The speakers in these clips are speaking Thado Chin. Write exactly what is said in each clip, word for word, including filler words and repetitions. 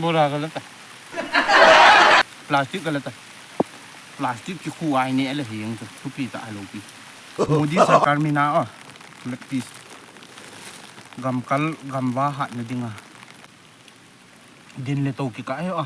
Bora ka lata. Plastic ka lata. Plastic ki khu ai ne ala hing tu. Thupi ta alo pi. Modi sarkar mina o. Lat pis. Gam kal gam va hat na dinga. Din le to ki ka he o.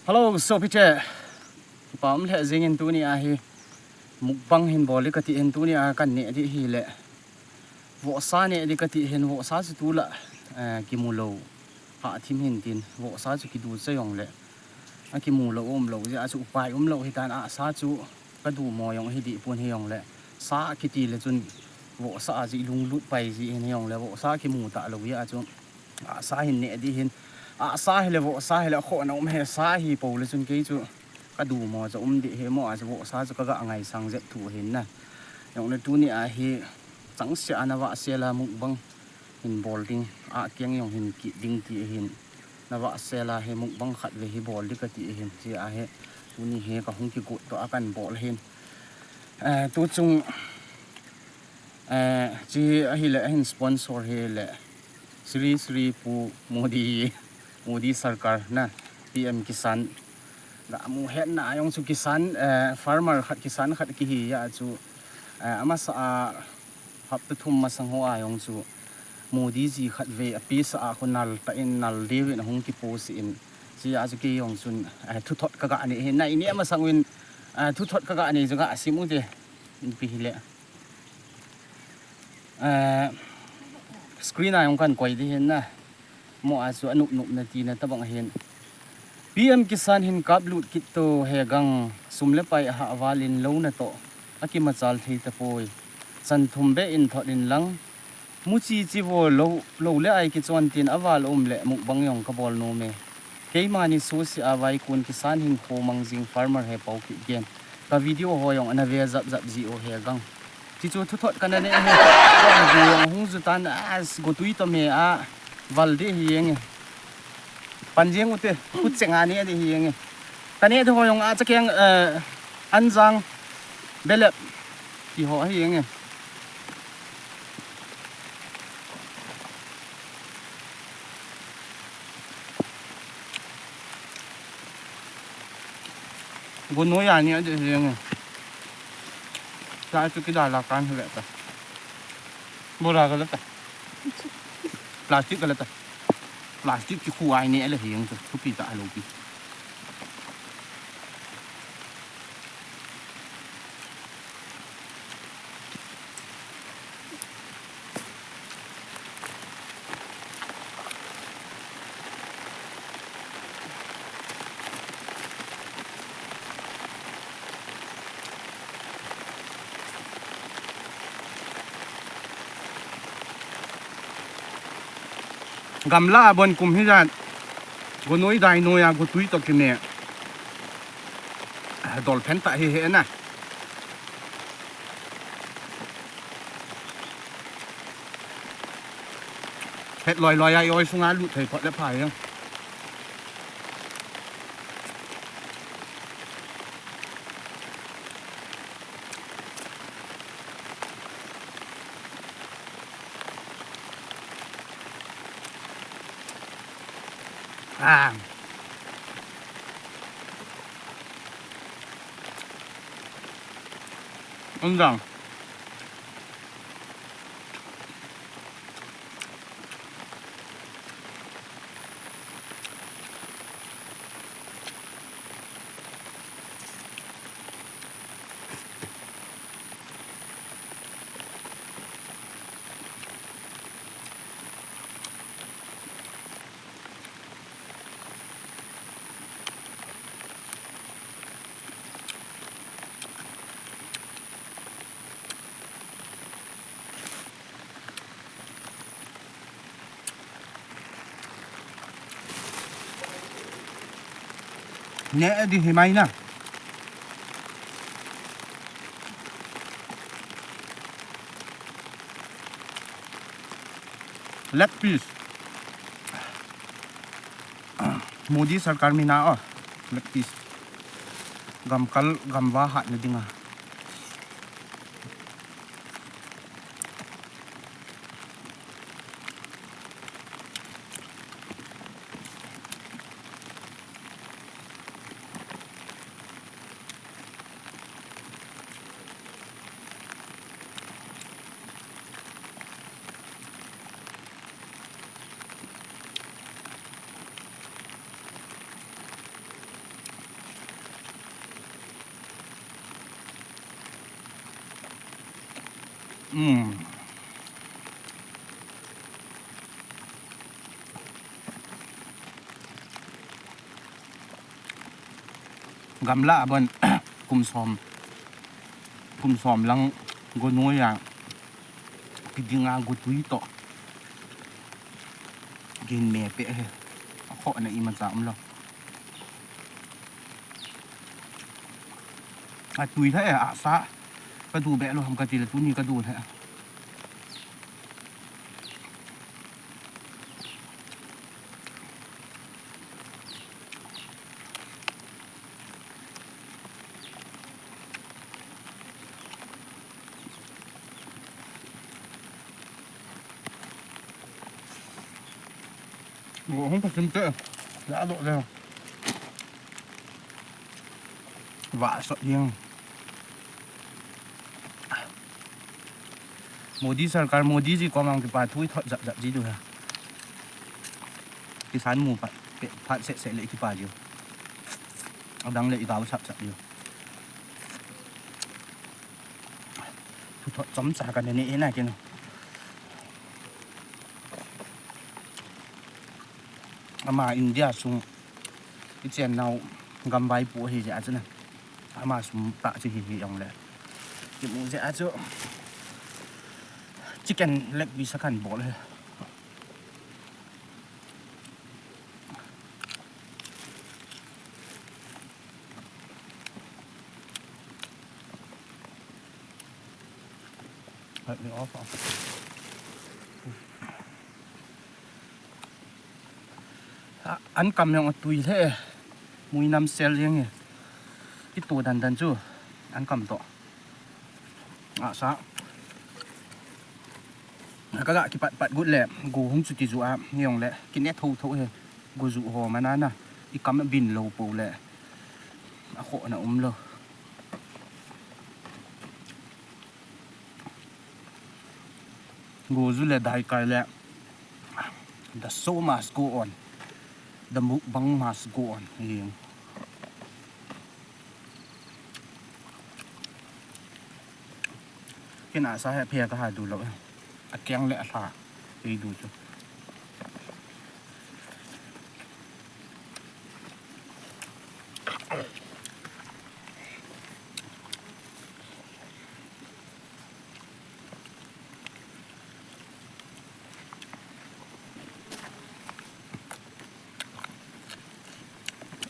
Hello, sopi che. Kipa um lheh jingin tuni a hi mukbang hin bol di kati hin tuni a kan neh di hi le. Vohsa neh di kati hin vohsa chu tu la, eh, kimu lo. Ha thim hin tin vohsa chu kidu cha jong le. A kimu lo um lo jeh a chu upai um lo hi tan a sa chu ka du mo jong hi di pun hi jong le. Sa kiti le chun vohsa a ji lunglut pai ji hin hi jong le vohsa kimu ta lo jeh a chu. A sa hin neh di hin. A sa hi le vohsa hi le kho na um he sa hi po le chun kei chu ka du mo cha um di he mo a chu vohsa chu ka ga ngai sang jep thu hin na. Jong le tuni a hi chang se ana va se la mukbang hin bol ding a keng jong hin ki ding ti hin. Na va se la he mukbang khat ve hi bol di kati hin chi a he tuni he ka hung ki kut to a kan bol hin. Eh, tu chung, eh, chi a hi le a hin sponsor hi le. Shri Shri Pu Modi, Modi Sarkar na P M Kisan. Ga mu het na jong chu Kisan, eh, farmer khat Kisan khat ki hi a chu, eh, amasa a hapta thum masang ho a jong chu Modi ji khat ve a pisa a khu nal ta in nal de ve na hung ki post in. Chi a chu kei jong chun, eh, thuthot ka ga ne hi na ini amasang win, eh, thuthot ka ga ne chu ga sim u te. Pi hi le. Eh, screen a jong kan koi di hin na. Mo a chu a nup nup na ti na tabang hin. P M Kisan hin kap lut kit to he gang sum le pai a ha val in lo na to. A ki machal thei ta poi. Chan thum be in thot in lang. Mu chi chi vo lo, lo le ai ki chon tin a val um le mukbang jong ka bol nom e. Keima ni su si a vai kun Kisan hin kho mang jing farmer he pau ki gen. Ka video ho jong ana ve zap zap ji o he gang. Chi chu thuthot ka na ne he. Ka bu jong hung zu tan a s-, go tui to me a val de hi jeng e. Pan jeng u te, khu cheng a ne de hi jeng e. Ka ne de ho jong a cha keng, eh, an jang belep ki ho hi jeng e. Gunoi a ni a de jeng. Sa chu ki da la kan le ta. Bora ka le ta. Plastic ka le ta. Plastic ki khu ai ni a le jeng chu. Thupi ta alo pi. Gamla a bon kum hi jan. Gunoi dai noi a gutui to ki ne. Dol phen ta hi he na. Het loi loi a i oi sunga lut thei phot le pha jeng. Ah. Undang. Ne di hi mai na. Leg piece. Modi sarkar mina o. Leg piece. Gam kal, gam va hat na dinga. Hmm. Gamla a bon kum som, kum som lang go noi a kiding a go tui toh kin me pe he. A khoh na imacha um lou. A tui lheh e, a sa. Ka du be lou ham ka ti le tuni ka du lheh. Go hung ka sim te. La do le. Va so ding. Modi sarkar, Modi ji kom a kipa thu i thot jap jap ji diu ha. Kisan mu phat, pe, phat seh seh le kipa diu. Adang le i gao sap sap diu. Thu thot chomcha ka ne ne e na kin. Ama India sung i chen nau gam vaipo hi jeh a chu na. Ama sum tah chu hi hi jong le. Kimu jeh a chu chicken leg piece khat bol hi. Let me off. A, an kam jong atui lheh e. Mui nam sel jeng e. Kitu dan dan chu. An kam toh. A sa. Ka ga kipat pat gut le. Go hung chuti ju a. Ni jong le. Kine tho tho he. Go ju ho mana na. I kam bin lou po le. A khoh na um lou. Go ju le dai kai le. The show must go on. The mukbang must go on. Hi. Kina sa he phe ka ha du lou. A keng le a lha. Hi du chu.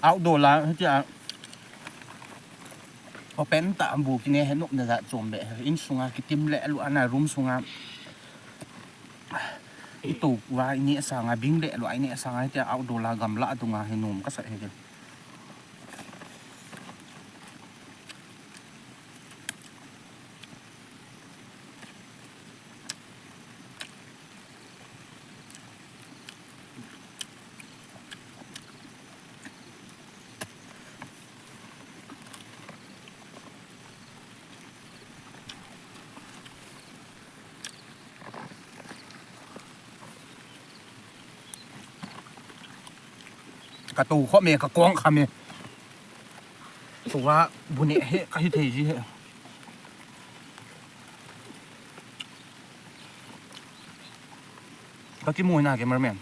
Outdoor la, hitia open tah a bu kine he nopna jat chom be. Insunga kitim le lu ana room sunga. I to va i neh sanga, bing le lu a i neh sanga, hitia outdoor la gamla dunga hi nom ka sa hi. Ka to kho me, ka kong kha me. Tua bu neh he, ka hi thei ji he. Ka kimu na cameraman.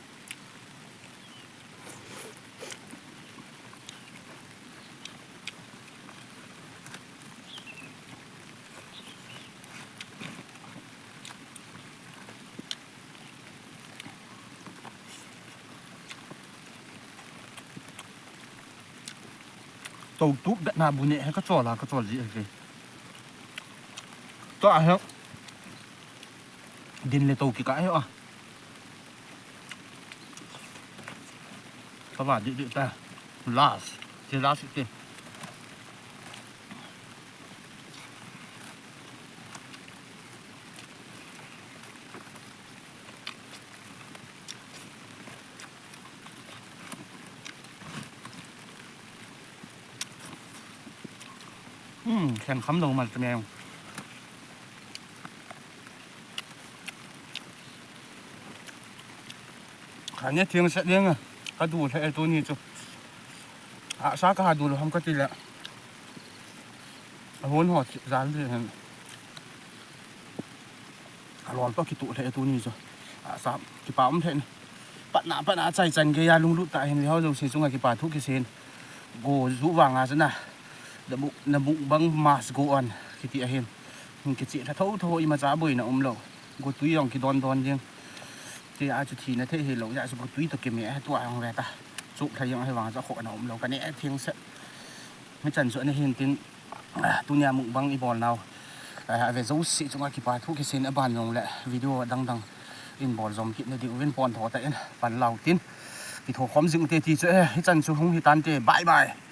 To tup betna bu neh he ka chol a, ka chol ji he. To a he. Din le to kikah hi a. Ka va dih dih ta. Last. Ti last ti. Hmm, khen kham lou mal te meng. Kha ne thiang set ding a, ka du lheh e tuni chu. A sa ka ha du lou ham ka ti le. A hon ho jal di hen. Kalol toh kitoh lheh e tuni chu. Asa kipa um lheh in. Patna patna chai chan geiya lunglut tah hin vehao jouse chunga kipa thu kisei in. Go ju vanga chana. The muk-, the mukbang must go on kiti ahin. Hin kicheh lha thotho imacha boina umlou. Gotwi jong kidon don ding. Tia chu thina thei hilou jeh chu gotwi toh kime a tua jong ve ta. Chup lha jeng ahivang chu akhohna umlou. Kaneh thengset. Hichan chu ana hin tin, ah, tunia mukbang ibol nau, ah, ave jouse chunga kipa thu kisei in, aban jongle video dangdang in bol jom kit nadiuvin pontho tah in pan lau tin. Kitho khom jing ute ti chu e, hichan chu hung hitante. Bye bye.